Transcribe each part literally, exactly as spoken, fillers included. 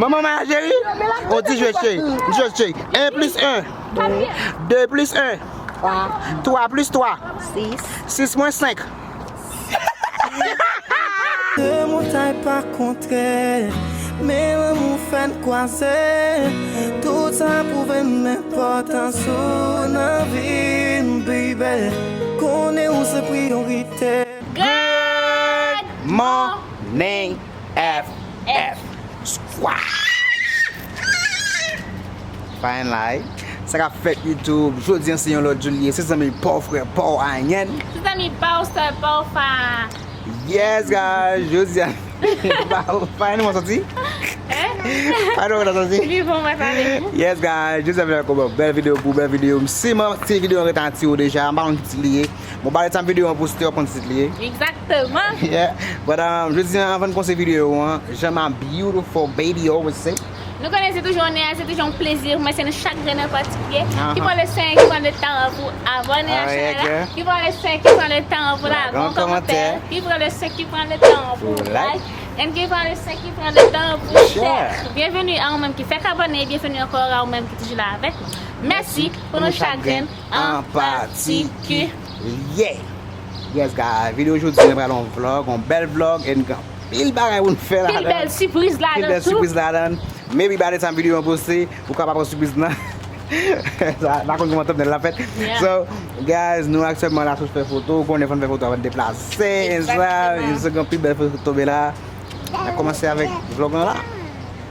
Manman Maya cheri. O, di jwèt cheri. Di jwèt cheri. En plis en. De plis en. Twa plis twa. Sis. Sis mwens senk. De montay pa kontre, men lanmou fè n kwaze. Tout sa pwouve m enpòtans ou nan vi m, baby. Konnen ou se priyorite. Good morning, F F Squad. Fine live. Sa k ap fèt YouTube? Jodi an se yon lòt jou li ye. Se zanmi pa w, frè pa w, Ayen. Se zanmi pa w, sè pa w, fa. Yes, guys. Jodi an, pa, pa nou soti. Hein? Pa nou soti. Li bon, mwen pale. Yes, guys. Jodi an, mwen avèk yon bèl videyo pou bèl videyo. Si mwen, si videyo an ret atire w deja, m pa konn ki tit li ye. Bon, ba lè tan videyo an poste, w ap konn tit li ye. Exactement. Yeah. But, um, jodi an, anvan n kòmanse videyo an, jan my beautiful baby always say. Nou konnen se toujou onè, se toujou yon plezi pou mwen, se nou chak grenn an patikilye. Ki pran le sen, ki pran le tan pou abòne a chanèl la, ki pran le sen, ki pran le tan pou lage yon kòmantè, ki pran le sen, ki pran le tan pou like, and ki pran le sen, ki pran le tan pou share. Byenveni a ou menm ki fèk abòne, byenveni ankò a ou menm ki toujou la avèk nou. Mèsi pou nou chak grenn an patikilye. Yes, guys. Videyo jodi an pral yon vlog, yon bèl vlog, and gen anpil bagay pou n fè ladan. Pil bèl sipriz ladan tou. Pil bèl sipriz ladan. Maybe by the time videyo an poste, ou kapab wè sipriz nan. Sa, pa konn kòman thumbnail la fèt. Yeah. So, guys, nou aktyèlman la sou fè foto. Ou konnen fò n fè foto avan n deplase. Exactement. So, gen anpil bèl foto tonbe la. N ap kòmanse avèk vlog lan la.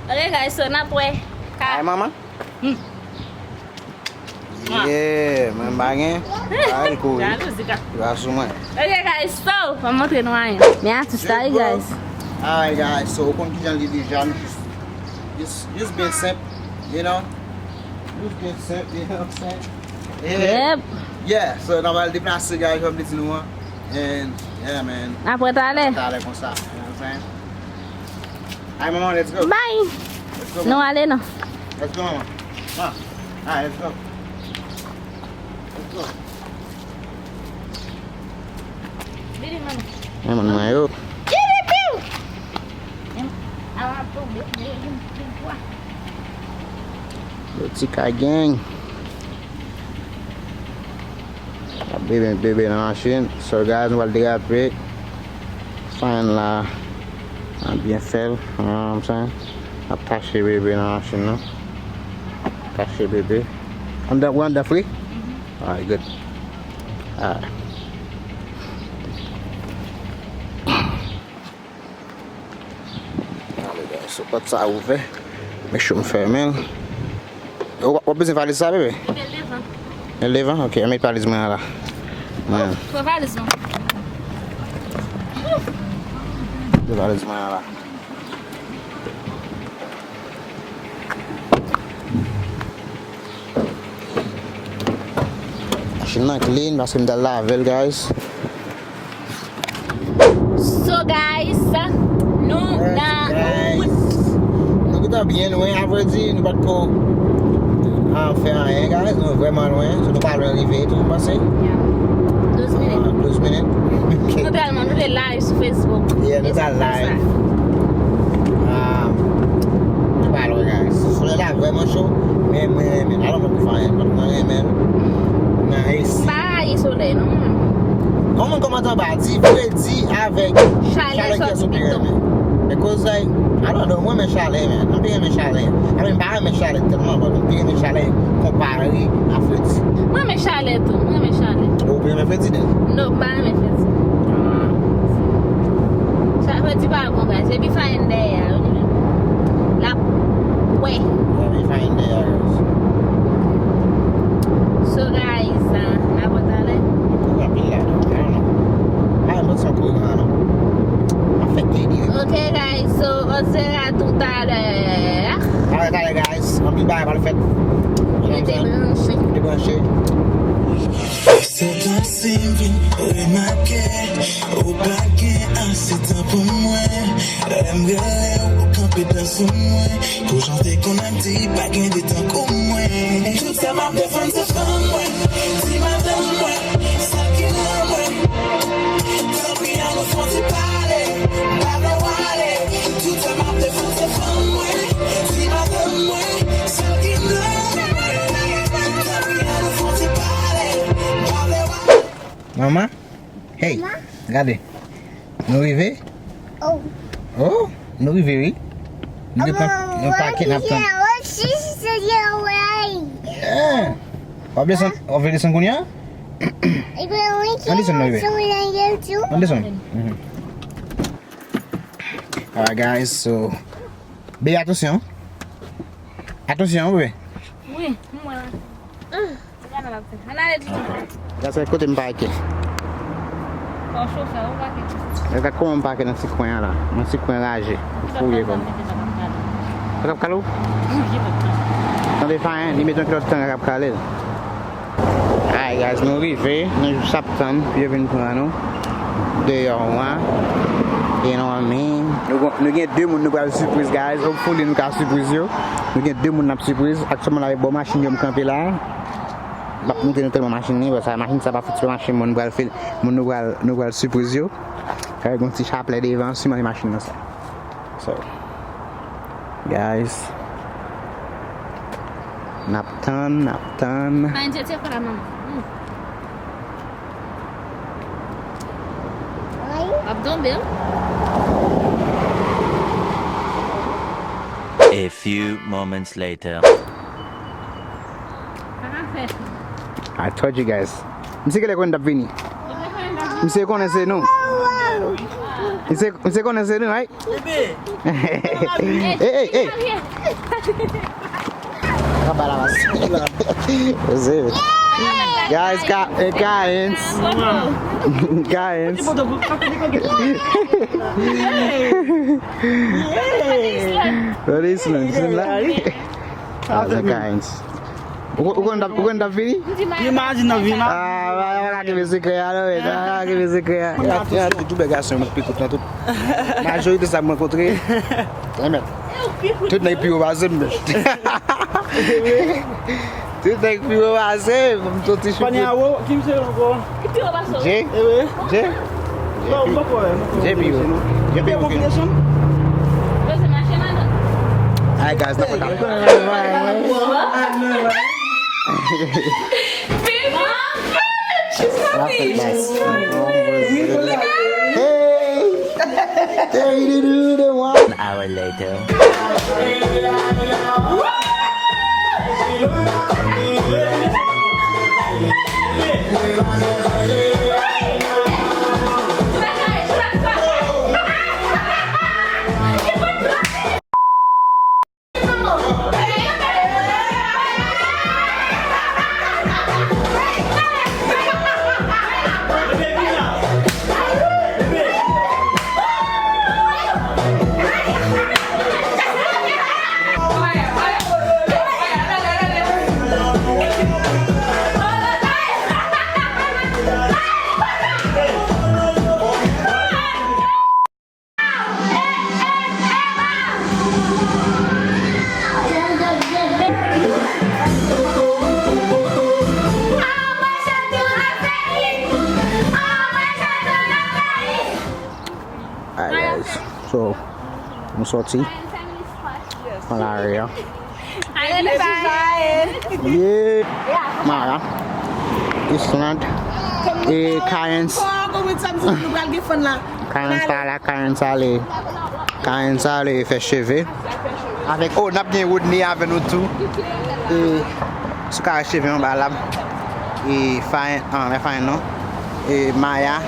Ok, guys, so n ap wè. Ay, manman. Hmm. Yeah, mwen pa gen. Ay, kouri. Jalouzi ka. Li pa sou mwen. Ok, guys, so, mwen montre nou ayen. Men atis la, wi, guys. Alright, guys, so, ou konn kijan li deja, nou jis, jis, jis byen senp, you know? Jis byen senp, you know what I'm saying? Yeah. Yep. Yeah, so, nou pral deplase, guys, jan m te di nou an. And, yeah, man. Apre talè. Talè konsa, you know what I'm saying? Ay, manman, let's go. Bye. Let's go, manman. Nou ale non. Let's go, manman. Ma, ay, let's go. Let's go. Vini, manman. Ay, manman, yo. Vini, piu. Awa, tonbe, vini, vini, vini, vini. Yo, ti ka gang. Ap bebe, bebe nan machin. So, guys, nou pral derape. Fine la. Ap byen fè l. You know what I'm saying? Ap tache bebe nan machin nan. Tache bebe. Anndan, ou anndan free? Alright, good. Alright. Ale, guys, so pòt sa ouvè. Make sure m fèmen l. W ap, w ap bezwen valiz sa, bebe? Li devan. Li devan? Ok, met valiz mwen an la. Mwen. Pran valiz mwen. Met valiz mwen an la. Machin nan clean paske m t al lave l, guys. So, guys, nou nan wout. Nou gentan byen lwen, avrèdi, nou pa t ko, ah, fè anyen, guys. Nou vrèman lwen. So, nou pa lwen rive tou, m panse. Yeah. Douz minit. Ah, douz minit. Ok. Nou tèlman, nou te live sou Facebook. Yeah, nou t al live. Ah, nou pa lwen, guys. Solèy la vrèman cho, men mwen renmen l. Alò, mwen pou fè anyen, mwen renmen l. Nan esi. Pa rayi solèy, non, mwen. Yon moun kòmante anba, di fredi avèk chalè ki pi renmen. Because, like, I don't know, mwen renmen chalè, man. Mwen pi renmen chalè. I mean, m pa renmen chalè tèlman, but mwen pi renmen chalè konpare a fredi. Mwen renmen chalè tou, mwen renmen chalè. Ou pi renmen fredi, then? No, m pa renmen fredi. Ah. Sa fredi pa bon, guys. Epi fayin dèyè a, wi, li menm. L ap wè. Epi fayin dèyè a, guys. So, guys, uh, n ap wè talè. Kouri anpil la, non. I don't know. Ah, mwen santi kouri la, non. Afekte li. Ok, guys, so, on sera tout à l'heure. Alright, alright, guys. Anpil bagay pral fèt. Rete branche. Rete branche. Sètansi m vin remake, ou pa gen ase tan pou mwen. Lè m rele w, ou kanpe dan sou mwen. Pou jan w te konn ap di, pa gen de tankou mwen. Tout sa m ap defann se fanm mwen, ti madanm mwen, sa ki nan mwen. Tanpri, an nou fè yon ti pale, m pa vle w ale. Tout sa m ap defann se fanm mwen, Manman? Hey, gade. Nou rive? Oh, nou rive, wi. Nou gen yon pakèt n ap tann. Eh, w ap desann, w ap vle desann kounye a? An desann, nou rive. An desann. Mhm. Alright, guys, so, bebe, atansyon. Atansyon, bebe. Wi, m wè la. Ann ale, Didi. Gade kote m pake. Fò w chofe, ou pake. Gade kòman m pake nan ti kwen an la. Nan ti kwen raje. Fouye kòm. Sa k ap kale w? Tande Fayen, li met yon kilòt tanga k ap kale l. Alright, guys, nou rive. Nou jis ap tann pou yo vin pran nou. Deyò an. You know what I mean? Nou, nou gen de moun nou pral sipriz, guys. Hopefully, nou ka sipriz yo. Nou gen de moun n ap sipriz. Aktyèlman, la, bò machin yo m kanpe la. M ap montre nou tèlman machin li, paske machin sa pa fout se machin moun pral fil, moun nou pral, nou pral sipriz yo. Kay gon ti chaplè devan, siman se machin nan sa. So, guys, n ap tann, n ap tann. Ann tcheke la, manman. Hmm. Ap tonbe, wi. A few moments later. I told you guys. Misye genlè konnen n t ap vini. Misye konnen se nou. Misye, misye konnen se nou, right? Hey, hey, hey. Guys, Ka-, eh, Kayens. Kayens. What is, man? Sa se Kayens. Ou, ou konn t ap, ou konn t ap vini? Imajine nan vi m. Ah, pa, pa kenbe sekrè a, non, men. Pa kenbe sekrè a. Gen, gen, gen tout bèl gason yo mwen pi kout nan tout. Majorite sa m rankontre. Enben. Tout nèg pi wo pase m, men. Tout nèg pi wo pase m. M soti chou. Panya wo, ki misye ankò? Ki pi wo pase w? Jay? Ewe. Jay? Jay pi wo. Jay pi wo. Jay pi wo. Alright, guys, n ap pran. Hey! One hour later. Alright, guys. So, nou soti nan lari a. Yeah. Mara. Island. E Kayens. Kayens pa la, Kayens ale. Kayens ale fè cheve. Avèk, oh, n ap gen Rodney avè nou tou. E, sou kare cheve anba la. E Fayen, ah, men Fayen non. E Maya.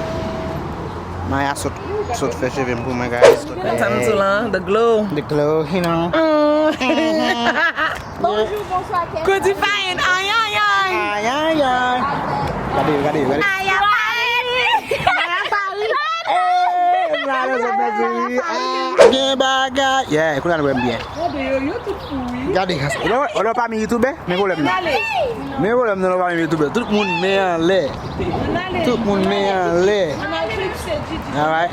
Maya sot, sot fè cheve m pou mwen, guys. Sa m sou lan, the glow. The glow, you know. Bonjou, bonswa, Kevin. Koudi Fayen, ay, ay, ay. Ay, ay, ay. Gade yo, gade yo, gade yo. Ay, ay, ay. Ay, ay, ay. Eh, mwen ale sot fè cheve. Ah, gen bagay. Yeah, kounye a nou wè m byen. Gade yo, yo tout fou, wi. Gade, ou lè, ou lè pami youtubè, men pwoblèm nan. Men pwoblèm nan, lè pami youtubè. Tout moun men anlè. Tout moun men anlè. Alright.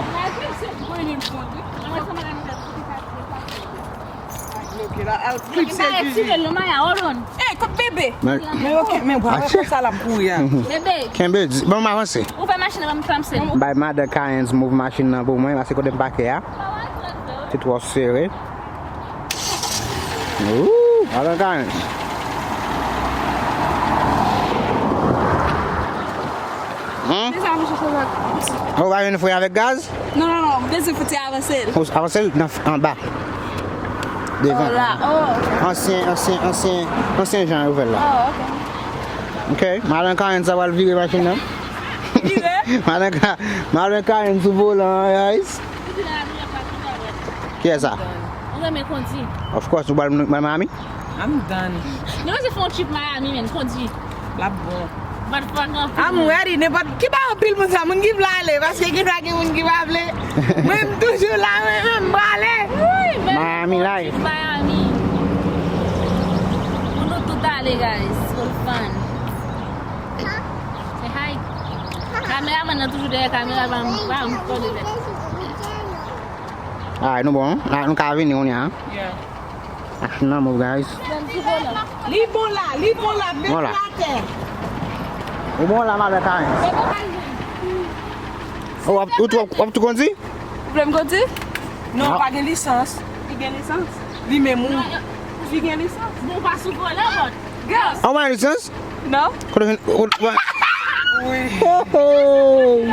Ey, kot bebe? Men, men ok, men bwa, men sa l ap kouri a. Bebe. Kenbe, di, ban m avanse. Ou fè machin nan, ban m klamse l. Bay madan Kayens move machin nan pou mwen, paske kote m pake a. Se twò sere. Ooh, madan Kayens. Hmm? Ou pa jwenn fre avèk gaz? Non, non, non, m bezwen fouti avanse l. Ou avanse l nan, anba. Devan. Oh, la, oh. Ansyen, ansyen, ansyen, ansyen jan yo fè l la. Oh, ok. Ok, madan Karen sa pral vire machin nan. Vire? Madan Ka-, madan Karen sou volan, guys. Kiyès sa? Ou renmen kondi? Of course, nou pral, pral Miami. I'm done. Nou se fè yon trip Miami, men kondi. L ap bon. But fuck up. I'm ready. Nenpòt ki ba anpil moun sa, moun ki vle ale, paske gen dwa gen moun ki pa vle. Mwen, m toujou la, mwen menm, m prale. Miami life. Miami. Pou nou tout ale, guys. For fun. Say hi. Kameraman nan toujou dèyè kamera, pa m, pa m, pa m. Alright, nou bon. Alright, nou ka vini, on ya. Yeah. Action nan move, guys. Li bon la, li bon la, met l atè. Ou bon la, madan Karen. Ou ap, ou tou, w ap tou kondi? Ou vle m kondi? Non, pa gen lisans. Li gen lisans. Li menm ou. Li gen lisans. Bon, pa sou volan, but. Girls. Ou pa gen lisans? Non. Kote w, kote w, wi. Oh, oh.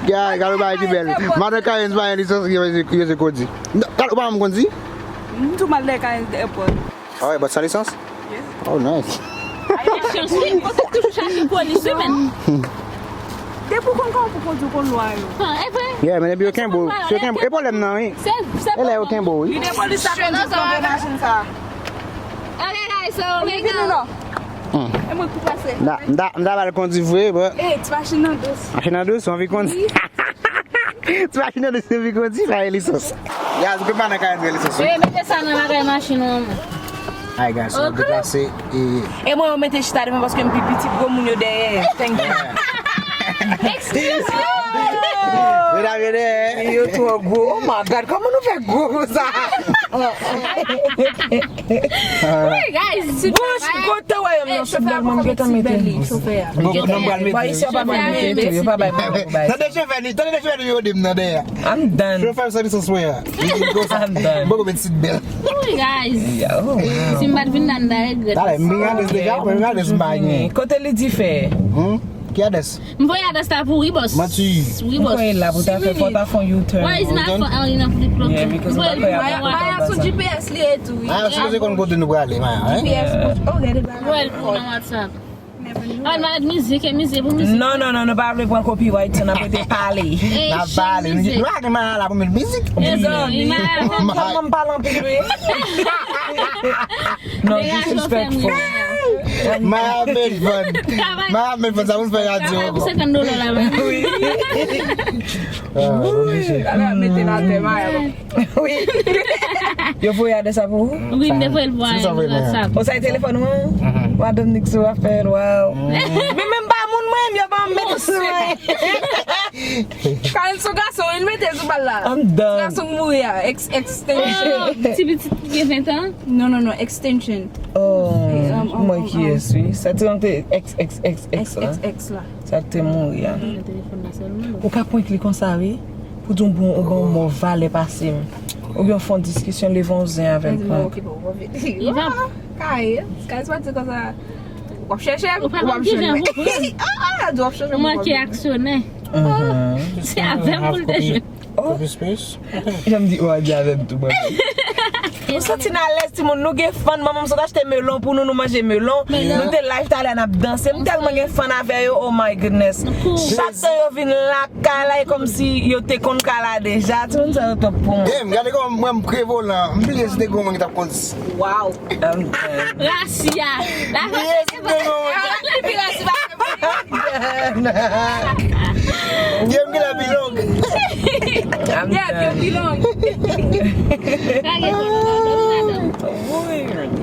Gade, gade bagay ki bèl. Madan Karen pa gen lisans, ki yo se kondi. Gade, ou pa janm kondi? M tou mal lè Karen airport. Ah ouais, but sans licence? Yeah. Oh, nice. Chans, wi, ou te toujou chache polis, wi, men. Depi w konn kòman pou kondi, w konn lwa yo. Ah, e vre? Yeah, men depi yo kenbe w, si yo kenbe w, e pwoblèm nan, wi. Se, se e lè yo kenbe w, wi. Li de polis la konn kanpe machin sa. Ok, guys, so, we go. Hmm. E mwen ki pase. M ta, m ta, m ta ba l kondi vre, but. Eh, ti machin nan dous. Machin nan dous, ou anvi kondi? Ti machin nan dous, ou anvi kondi, pa gen lisans. Guys, ou pe pa nan kay, gen lisans, wi. Wi, mete sa nan lakay machin ou, man. Ay, guys, so, deplase, e. E mwen, yo mete chita devan paske m pi piti, gwo moun yo dèyè. Thank you. Excuse me. Medam yo dèyè. Yo twò gwo. Oh my God, kòman nou fè gwo konsa? Wi, guys, si. Bouch, kote wè yo nan sou bèl mwen, m gentan mete. Chofè a. Bon, non, m pral mete. Ba, isi yo pa bay mete tou, yo pa bay mete. Tande chofè li, tande chofè li yo di m nan dèyè. I'm done. Chofè sa li sou swè a. I'm done. Bon, mete seat belt. Wi, guys. Si m pa t vin la, m ta regrèt. Talè, m vin gade deja, mwen gade si m pa gen. Kote li di fè? Hmm? Ki adrès? M voye adrès la pou wi, boss. Mati. Wi, boss. Mwen kwè la pou ta fè, fò ta fè yon U-turn. Where is my phone? Oh, you know, flip flop. Yeah, because mwen pa kwè. Maya, Maya sou G P S li ye tou, wi. Maya sipoze konn kote nou prale, Maya, hein? G P S, oh, gade ba. Well, pou nan WhatsApp. Never knew. Ah, nou met mizik, e mizik pou mizik. Non, non, non, nou pa vle pran copyright, sa n ap rete pale. N ap pale. Nou pa gen Maya la pou met mizik. Wi. Maya. Tèlman m pale anpil, wi. Non, disrespectful. Maya ap met vann. Maya ap met vann, sa pou n fè radyo ankò. Travay pou senkant dola la, man. Wi. Wi, ala mete l atè, Maya. Wi. Yo voye adrès la pou ou? Wi, m te voye l pou Maya. Ou sa telefòn ou an? Madanm Nixon ap fè l, wow. Men menm pa moun mwen, yo pa mete sou mwen. Karen sou gason, li mete sou bal la. I'm done. Gason mouri a, ex-, extension. Ti pitit ki gen ven tan? Non, non, non, extension. Oh, mwen kiyès, wi. Sa ti an te ex, ex, ex, ex la. Ex, ex, ex la. Sa te mouri a. Ou ka prank li konsa, wi. Pou di yon bon, ou bon mò valè pase m. Ou gen fon diskisyon, leve yon zen avè l, prank. Li va. Kay, kay, swa di konsa. W ap chèche m, ou p ap jwenn mwen. Ah, ah, di w ap chèche m, ou manke aksyonè. Se avè m pou l te jwenn. Oh. Jan m di, ou a di avè m tou, bandi. Mwen santi n alèz, timoun. Nou gen fan, manman m sot achte melon pou nou, nou manje melon. Nou te live talè, n ap danse. M tèlman gen fan avè yo, oh my goodness. Chak tan yo vin lakay la, e kòmsi yo te konn kay la deja. Timoun sa yo top pou mwen. Damn, gade kòman mwen m pre volan. M bliye si te gen yon moun ki t ap kondui. Wow. Rasia. Yes, bro. Pi rasia. Game ki la pi long. Yeah, game pi long.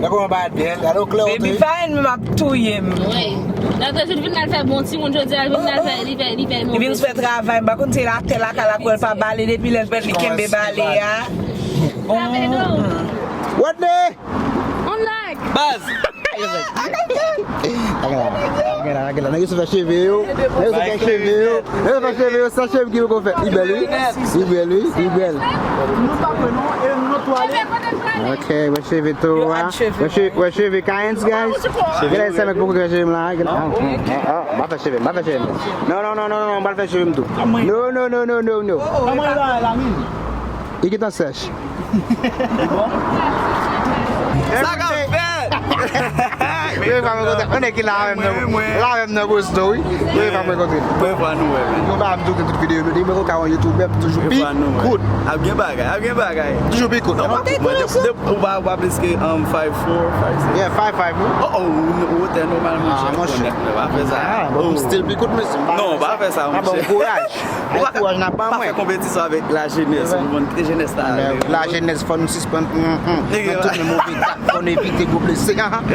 Gade kòman ba byen, gade klè. Baby Fine m ap touye m. Wi. Lòt jou vin al fè bon timoun, jodi a vin al fè, li fè, li fè move. Li vin fè travay, m pa konn se la tè la kala kwè l pa bale depi lè l pèt li kenbe bale a. What the? On like. Baz. Nèg yo sou fè cheve yo. Nèg yo sou fè cheve yo. Nèg yo sou fè cheve yo. San cheve ki poko fè. Li bèl, wi. Li bèl, wi. Li bèl. Nou pa kwè non, e nou twale. Ok, wè cheve towo a. Wè cheve, wè cheve Kayens, guys. Genlè se mèt poko fè cheve m la. Ah, ah, ah, m pa fè cheve m, m pa fè cheve m. Non, non, non, non, non, m pa fè cheve m tou. Non, non, non, non, non, non. Li gentan sèch. Sa k ap fèt? Premye fwa mwen kontre. Yon nèg ki la avè m nan, la avè m nan Boston, wi. Premye fwa mwen kontre. Premye fwa nou wè, men. Yon bagay m tou gen tout videyo nou, depi mwen konn yon youtubè, toujou pi kout. Ap gen bagay, ap gen bagay. Toujou pi kout. Non, pa pou mwen, de, de, ou pa, ou pa plis ke, um, five four, five six. Yeah, five five, wi. Oh, oh, ou, ou wotè nòmal, monchè, monchè. Pa fè sa. Ah, bon, m still pi kout, mesye. Non, pa fè sa, monchè. Kouraj. Kouraj n ap ban mwen. Pa fè konpetisyon avèk lajenès, ou konprann, jenès la. Lajenès, fò nou sispann, nan tout menm obi, fò nou evite gwo blese. Ok.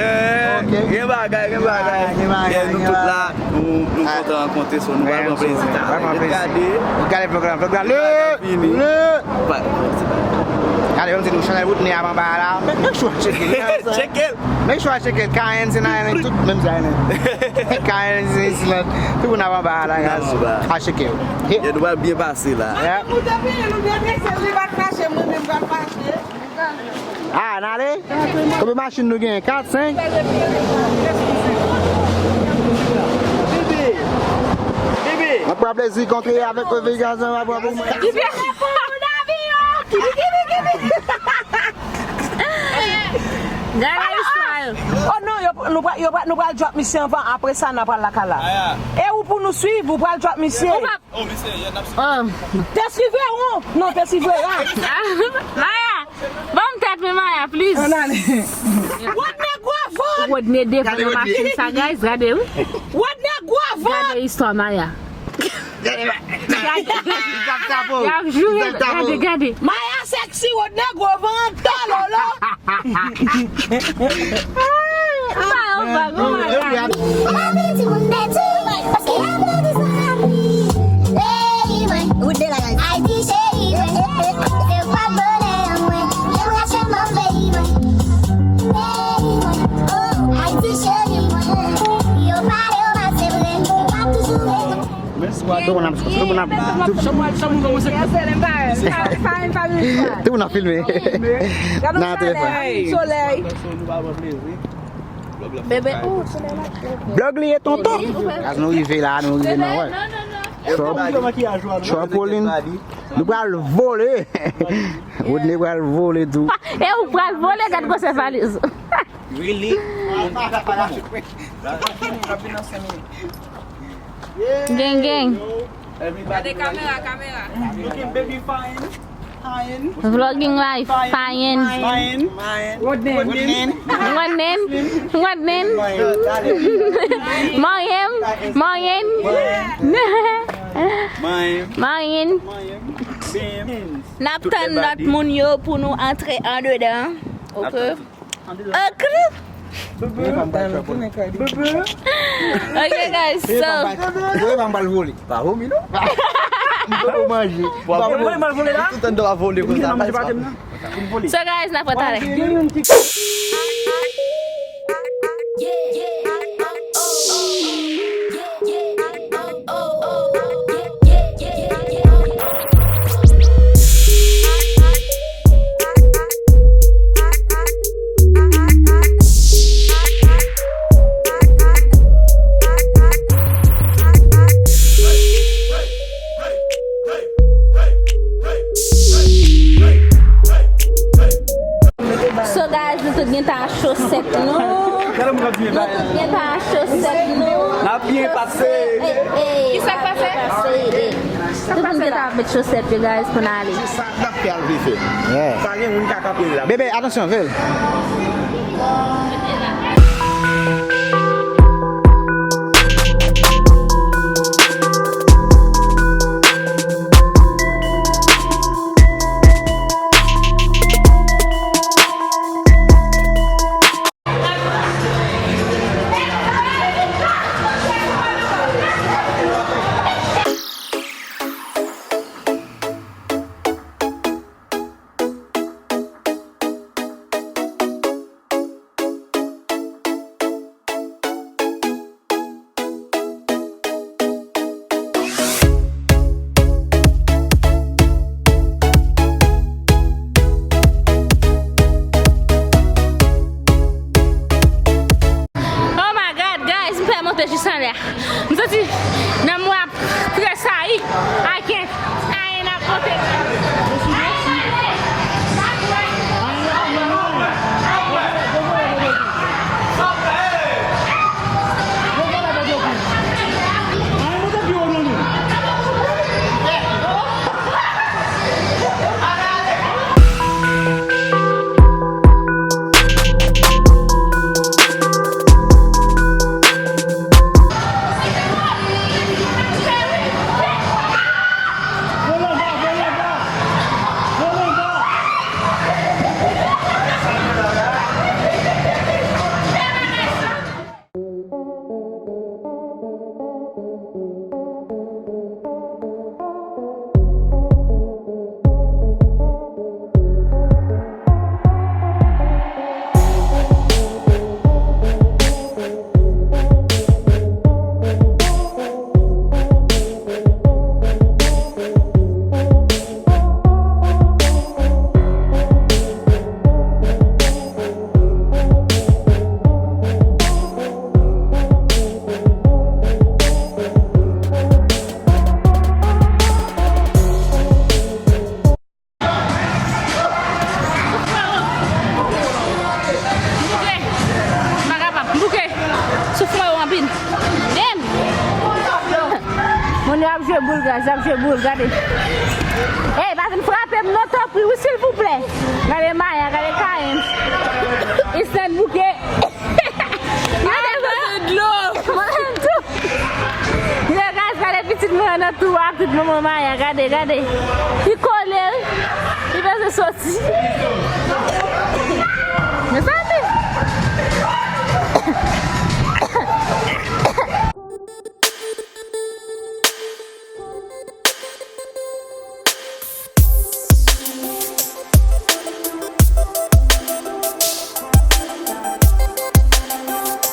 Gen bagay, gen bagay. Yeah, nou tout la, nou, nou kontan rankontre, so nou pral pran plezi. Gade. Gade vlog la, vlog la. Le, le. Gade, menm si nou chanèl wout ne ap anba la. Make sure cheke. Cheke. Make sure cheke. Kayens, se nan tout menm sa. Kayens, se tout moun ap anba la, guys. A cheke. Yo, nou pral byen pase la. Pou te peye, nou byen dese, li pa t mache, mwen menm pral mache. Ah, n ale? Konbyen machin nou gen? Kat, senk? Mwen pran plezi kontre avèk Rodriguez nan mwen. Gade istwa yo. Oh non, yo, nou pral, yo pral, nou pral drop misye anvan, apre sa, n a pral lakay la. E ou pou nou swiv, ou pral drop misye. Te swiv ou? Non, te swiv a. Maya, ban m tèt mwen, Maya, please. Ann ale. Rodney gwo vant. Rodney devan nan machin sa, guys, gade, wi. Rodney gwo vant. Gade istwa Maya. Gade, gade. Y ap joure, gade, gade. Maya sexy, Rodney gwo vant, tololo. Ay, ou pa, ou pa, ou pa. Ann ap di timoun betiz, paske y ap grandi san lapli. Ey, mwen. Ayiti cheri mwen. Se pa bonè an mwen. Lè m rache m an peyi mwen. Ey, mwen. Oh, Ayiti cheri mwen. Yo pale, yo mal, se vre. Yo pa toujou rezon. Tout moun ap, tout moun ap, tout moun ap filme. Nan telefòn. Solèy. Bebe, oh, solèy la. Blòg li ye, tonton. As nou rive la, nou rive nan wè. Trap, trapolin. Nou pral vole. Rodney pral vole tou. E ou pral vole, gad gwosè valiz. Really? Gang, gang. Gade kamera, kamera. Looking baby fine. Fine. Vlogging life, fine. Fine. Fine. Rodney. Rodney. Rodney. Rodney. Manyen. Manyen. Manyen. Manyen. N ap tann lòt moun yo pou nou antre andedan. Ok. Ok. Ok, guys, so. Mwen pa m pral vole. Pa vomi, non? M poko manje. Mwen pa vole, m al vole la. Tout anndan w ap vole konsa. So, guys, n ap pran talè. So, guys, nou tout gentan ak chosèt nou. Nou tout gentan ak chosèt nou. N ap byen pase. Ey, ey, kisa k pase? Tout moun gentan ap met chosèt yo, guys, pou n ale. Sa n ap fè al vle fè. Pa gen moun ka kanpe la. Bebe, atansyon, vèl. M santi nanm mwen ap tresayi. I can't. Ayen ap monte. M bouke. M pa kapab. M bouke. Souf mwen yo anpil. Damn! Moun yo ap jwe boul gaz, y ap jwe boul, gade. Ey, pa vin frape m non, tanpri, wi, silvouplè. Gade Maya, gade Kayen. Island bouke. Gade, mwen dlo. Mwen menm tou. Yo, guys, gade pitit mwen nan tou a, tout manman Maya, gade, gade. Li kole, wi. Li bezwen soti. Mezanmi.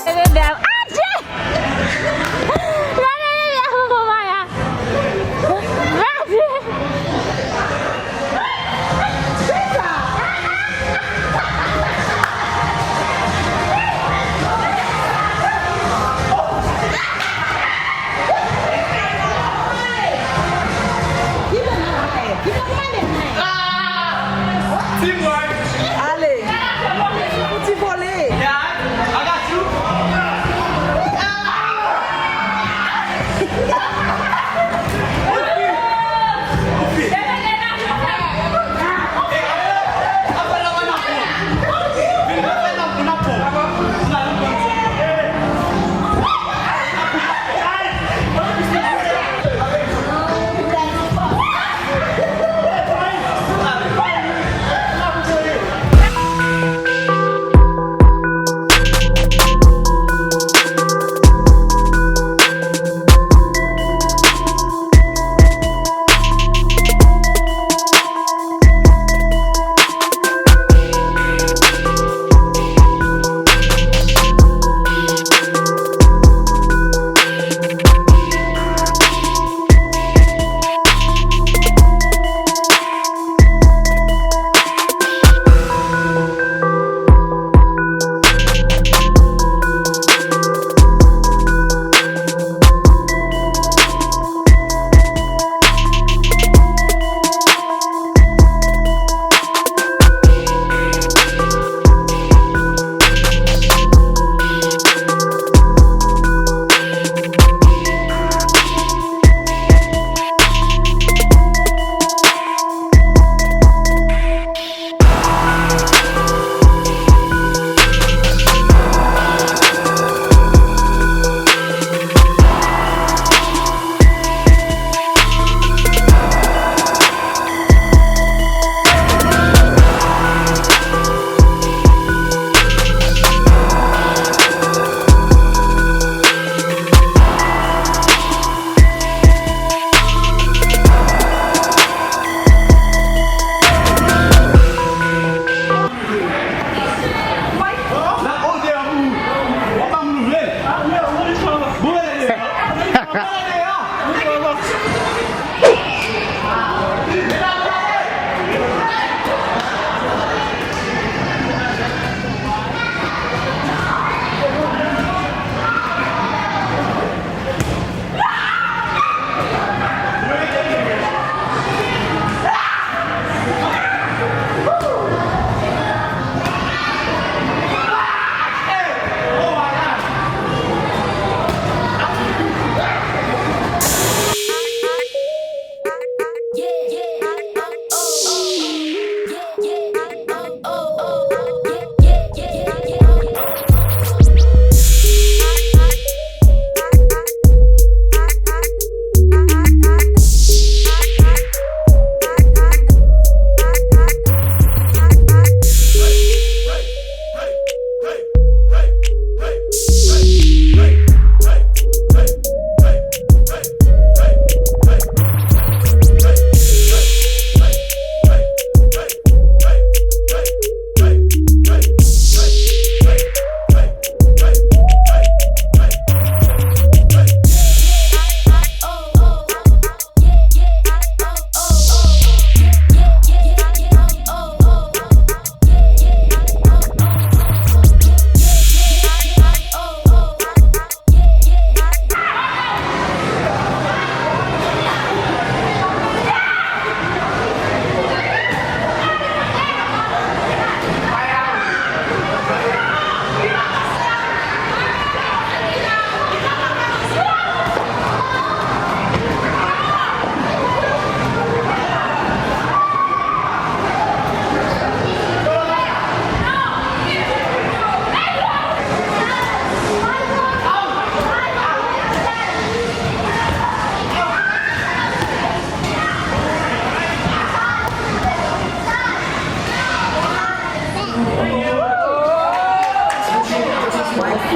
Gade bebe a, adje! Gade bebe a, koko Maya. Adje! Ale, fouti vole.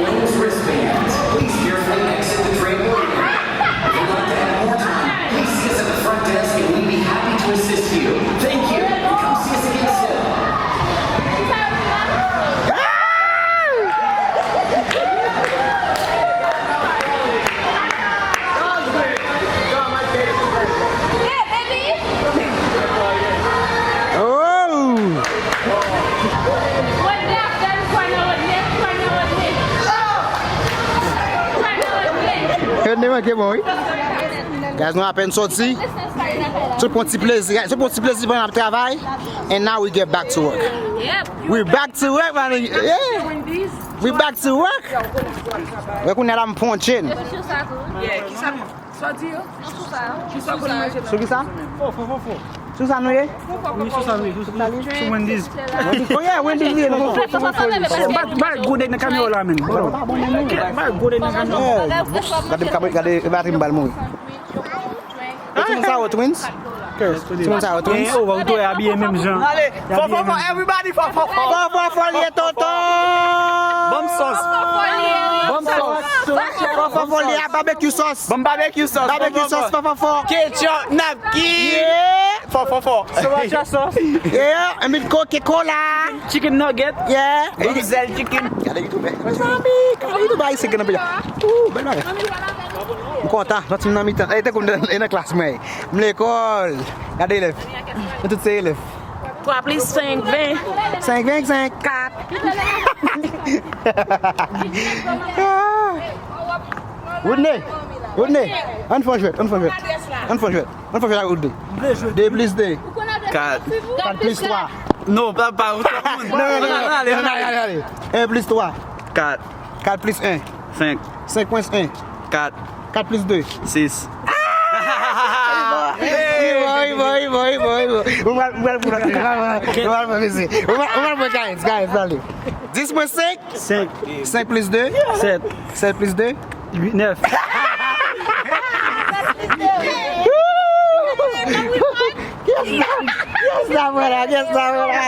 Wings wristbands. Please carefully exit the trampoline. If you'd like to add more time, please see us at the front desk and we'd be happy to assist you. Thank you, and come see us again soon. Yo, ne manke bon, wi. Guys, nou apèn soti. Sot pran ti plezi, sot pran ti plezi pandan ap travay. And now we get back to work. We back to work, man. Yeah. We back to work. Wè kounye a la m pran chen. Sa w di yo? Sou ki sa? Sou ki sa? Fò, fò, fò, fò. Sou sa nou ye? Wi, sou sa nou ye. Sou, sou, sou Wendy's. Oh yeah, Wendy's li ye, non. Ba, ba gode nan kamera la, men. Ba gode nan kamera. Gade, gade, gade batri m bal mouri. Timoun sa yo twins? Timoun sa yo twins? Gen, oh, ou te abiye menm jan. Ale, fò, fò, fò, everybody, fò, fò, fò. Fò, fò, fò, li ye tonton. Ban m sòs. Ban m sòs. Fò, fò, fò, li a barbecue sauce. Ban m barbecue sauce. Barbecue sauce, fò, fò, fò. Ketchup, napkin. Yeah. Fò, fò, fò. Sriracha sauce. Yeah, and with Coca-Cola. Chicken nugget. Yeah. Ban m zèl chicken. Gade YouTube, eh. Mezanmi, gade YouTube ayisyen ki nan peyi a. Ooh, bèl bagay. M kontan, santi m nan mitan. E, tankou m nan, e nan klas mwen. M lekòl. Gade elèv. Nou tout se elèv. Twa plis senk, ven. Senk, ven, senk. Kat. Woodney, Woodney, ann fè yon jwèt, ann fè yon jwèt. Ann fè yon jwèt, ann fè yon jwèt ak Woodney. De plis de. Kat. Kat plis twa. Non, pa, pa, pa. Non, non, non, non, ale, ale, ale, ale. En plis twa. Kat. Kat plis en. Senk. Senk mwens en. Kat. Kat plis de. Sis. Wi bon, wi bon, wi bon, wi bon, wi bon. Mwen pral, mwen pral, mwen pral, mwen pral, mwen pral, mwen pral, guys, guys, ale. Dis mwens senk. Senk. Senk plis de. Sèt. Sèt plis de. Uit, nèf. Yes, la, yes, la, voilà, yes, la, voilà.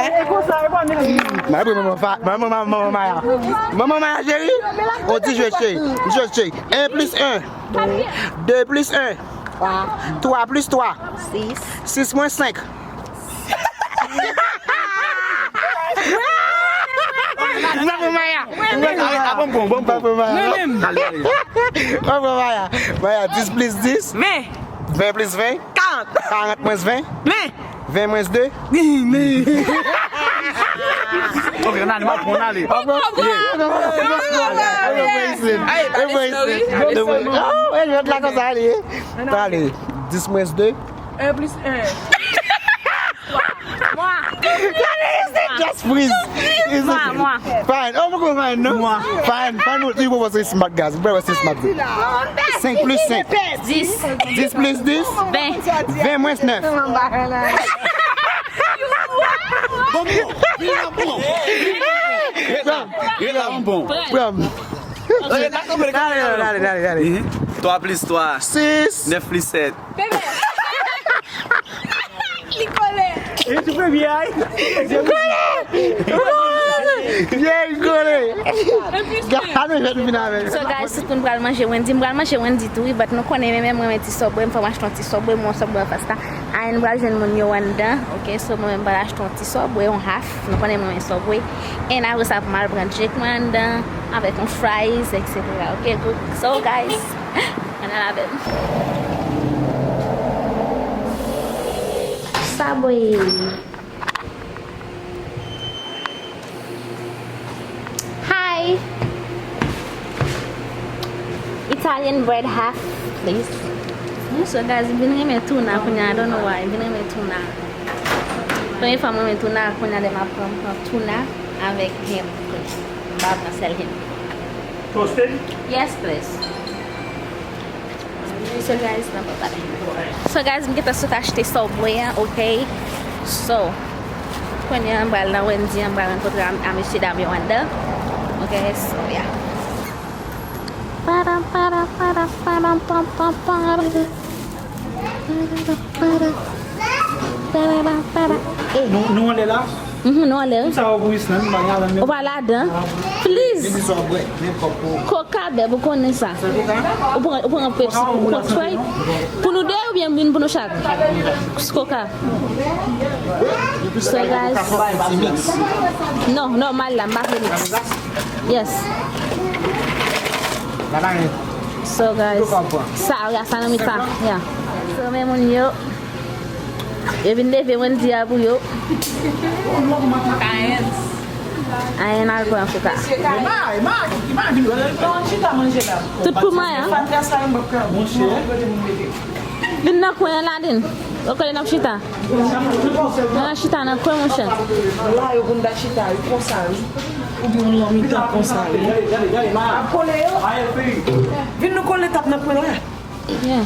Mwen apre manman fa, manman, manman, manman Maya. Manman Maya, cheri. On ti jwèt, cheri. Jwèt, cheri. En plis en. De plis en. Twa. Twa plis twa. Sis. Sis mwens senk. Mwen pran Maya. Mwen pran Maya. Mwen pran Maya. Mwen pran Maya. Maya, dis plis dis. Ven. Ven plis ven. Karant. Karant mwens ven. Ven. Ven mwens de. Ven. Ok, ann ale, m ap pran, ann ale. Oh, e jwèt la konsa li ye. Ann ale. Dis mwens de. En plis en. Mwa. Just freeze. Mwa, mwa. Fine. Oh, mwen konn fine, non? Mwa. Fine, fine, ou, ou pwopòze se smart, guys. Ou pwopòze se smart. Senk plis senk. Dis. Dis plis dis. Ven. Ven mwens nèf. Bon, bon. Vin la, bon. Vin la, bon. Pran. Dale, dale, dale, dale. Twa plis twa. Sis. Nèf plis sèt. Li kole. E tou premye a. Kole. Ye, li kole. Gade, nou jwenn vin avè. So guys, tout moun pral manje Wendy. M pral manje Wendy tou, wi, but nou konnen, men, men mwen, men ti Subway, m fè m achte yon ti Subway, mwen Subway an fas la. Ayen pral jwenn moun yo anndan, ok, so mwen menm pral achte yon ti Subway, yon half, nou konnen mwen men Subway. And apre sa, pou m al pran drink mwen anndan, avèk yon fries, et cetera. Ok, good. So, guys, ann al avè m. Subway. Hi! Italian bread half, please. So guys, m vin renmen tuna kounye a, I don't know why, m vin renmen tuna. Premye fwa mwen renmen tuna, kounye a lè m ap pran, m pran tuna avèk ham. M pa pran sèl ham. Toasted? Yes, please. So guys, nan pa pale. So guys, m gentan sot achte Subway an, ok? So, kounye a m pral nan Wendy an, m pral rankontre a, a mesye dam yo anndan. Ok, so, yeah. Padam, padam, padam, padam, pam, pam, pam. Padam, padam. Padam, padam. Nou, nou anlè la? Mhm, non, anlè, wi. Sa w pou Island, m pa gen adan, men. Ou pa ladan. Please. Depi sa w bwè, men kòb pou. Coca, bèb, ou konnen sa. Ou pran, ou pran Pepsi pou kont frèy. Pou nou de oubyen youn pou nou chak? Coca. So, guys. Non, nòmal la, m pa vle mix. Yes. So, guys. Sa, ya, sa nan mi sa. Ya. So, men moun yo. Yo vin leve Wendy a pou yo. Ayen al pran Coca. Tout pou mwen, an. Vin nan kwen an, Ladin. Ok, n ap chita. N ap chita nan kwen, monchè. La, yo konn ta chita, wi, konsa, wi. Oubyen yon mitan konsa, wi. Ap kole yo. Vin nou kole tab nan kwen la. Yeah.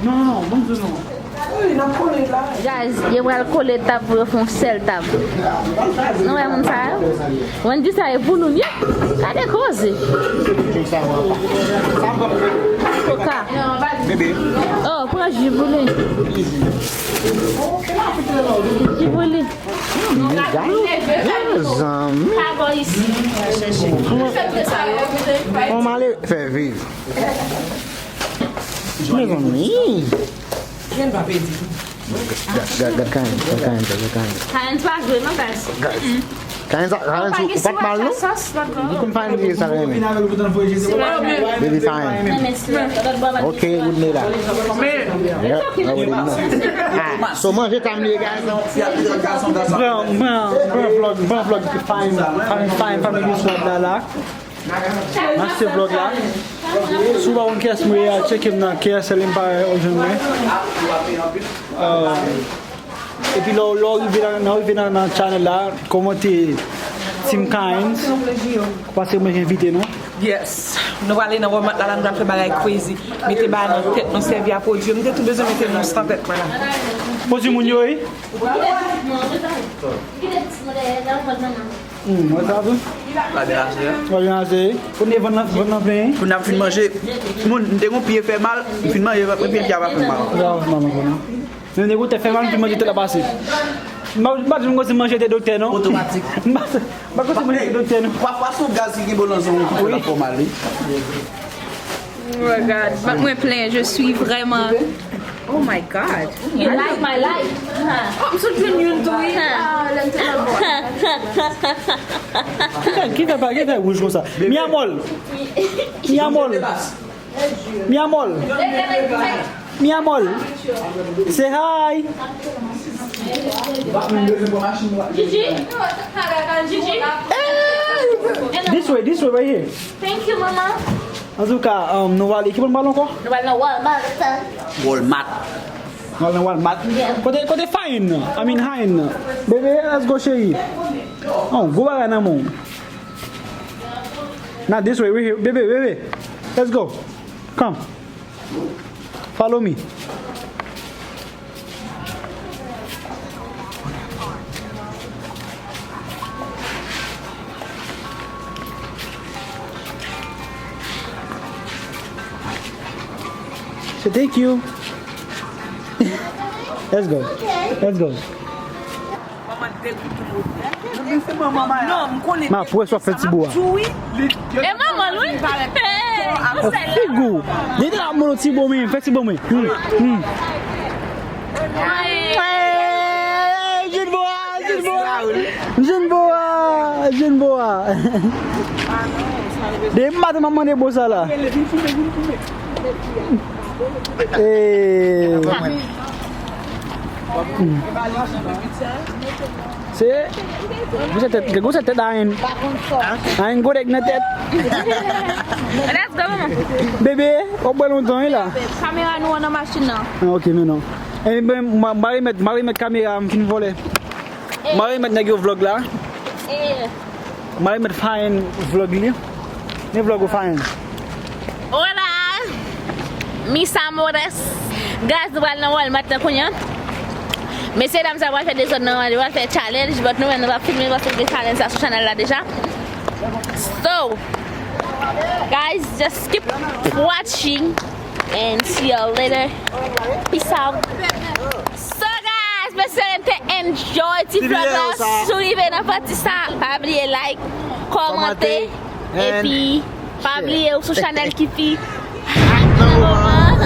Non, non, non, bon, non. Wi, n ap kole la. Guys, yo pral kole tab pou yo fè yon sèl tab. Nou wè moun sa yo? Wendy sa e pou nou, yep. Gade koze. Coca. Bebe. Oh, pran ji pou li. Ji pou li. Zanmi. Mwen ale fè viv. Mezanmi. Gad, gad, gad Karen, gad Karen, gad Karen. Karen pa jwe non, guys. Karen sa, Karen sou, ou pa t mal non. Li konn Karen di sa renmen. Baby fine. Ok, good nigga. Yeah, I already know. Ah, so manje tam li, guys. Pran, pran, pran vlog, pran vlog fine, fine, fine, family swap la la. Master vlog la. Si w pa konn kiyès mwen ye a, tcheke m nan K S L Empire, w ap jwenn mwen. Euh, epi lè w, lè w rive nan, nan, rive nan, nan channel la, kòmante Team Kinds, paske mwen k envite nou. Yes. Nou prale nan Walmart la, la nou pral fè bagay crazy. Mete bagay nan tèt nou, sèvi a pwodui. M te tou bezwen mete nou san tèt mwen la. Pwodui moun yo, wi. Hmm, wè sa tou? Pa de ase. Pa de ase. Kounye a vann nan, vann nan plen. Kounye a m fin manje. Moun, m te gon pye fè mal, m fin manje, mwen pye pye a pa fè mal. Ya, non, non, non. Men nèg ou te fè mal, m fin manje tèt la pase. M pa, m pa di m konsi manje te doktè, non. Otomatik. M pa, m pa konsi manje te doktè, non. Pafwa se yon gaz ki genbe w nan zòn ou ki fè l ap fè w mal, wi. Oh my God, vant mwen plen, je suis vraiment. Oh my God. You like my life. Oh, m sot jwenn youn tou, wi. Ah, lè m te nan bò. Ki fè, ki fè pa, ki fè wouj konsa? Mi amor. Mi amor. Mi amor. Mi amor. Say hi. Gigi. Gigi. Hey! This way, this way, right here. Thank you, mama. Antouka, um, nou prale, ki bò n prale ankò? Nou prale nan Walmart. Walmart. Nou prale nan Walmart. Yeah. Kote, kote Fine? I mean, Hein. Bebe, let's go, cheri. Oh, gwo bagay nan men w. Not this way, we here. Bebe, bebe. Let's go. Come. Follow me. So thank you. Let's go. Let's go. Manman degoute mwen. Non, m konnen. Ma, pou wè sa fè ti bo a. E manman l, wi. Figou. Li te la molo ti bo, men fè ti bo, men. Hmm, hmm. Hey, June Boa, June Boa. June Boa, June Boa. De maten m ap mande bo sa la. Eh. Se gwosè tèt, gwosè tèt Ayen. Ayen gwo nèg nan tèt. Let's go, manman. Bebe, w ap bwè lontan, wi la. Kamera nou an nan machin nan. Ah, ok, men non. E ben, m a remèt, m a remèt kamera a, m fin vòlè. M a remèt nèg yo vlòg la. Eh. M a remèt Fayen vlòg li. Men vlòg ou Fayen. Hola! Mis amores! Guys, nou pral nan Walmart la kounye a. Mesye dam sa pral fè dezòd nan, yo pral fè challenge, but nou menm nou pa filme paske nou gen challenge sa sou channel la deja. So, guys, just keep watching and see y'all later. Peace out. So, guys, Espere n te enjoy ti vlog la. Si w rive nan pati sa, pa bliye like, kòmante, epi pa bliye ou sou chanèl ki pi hype nan moman.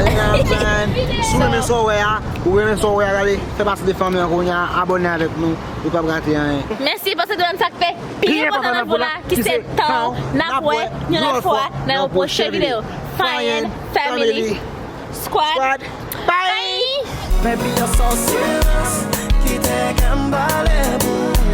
Si w renmen sa w wè a, ou renmen sa w wè a, gade, fè pati de fanmi an kounye a, abòne avèk nou, ou p ap rate anyen. Mèsi paske nou menm sa k te pi enpòtan nan vi w la, ki se tan w. N ap wè yon lòt fwa nan yon pwochen videyo. Fire Family Squad. Bye! Baby, yon sòsyè ki te kè m bale pou ou.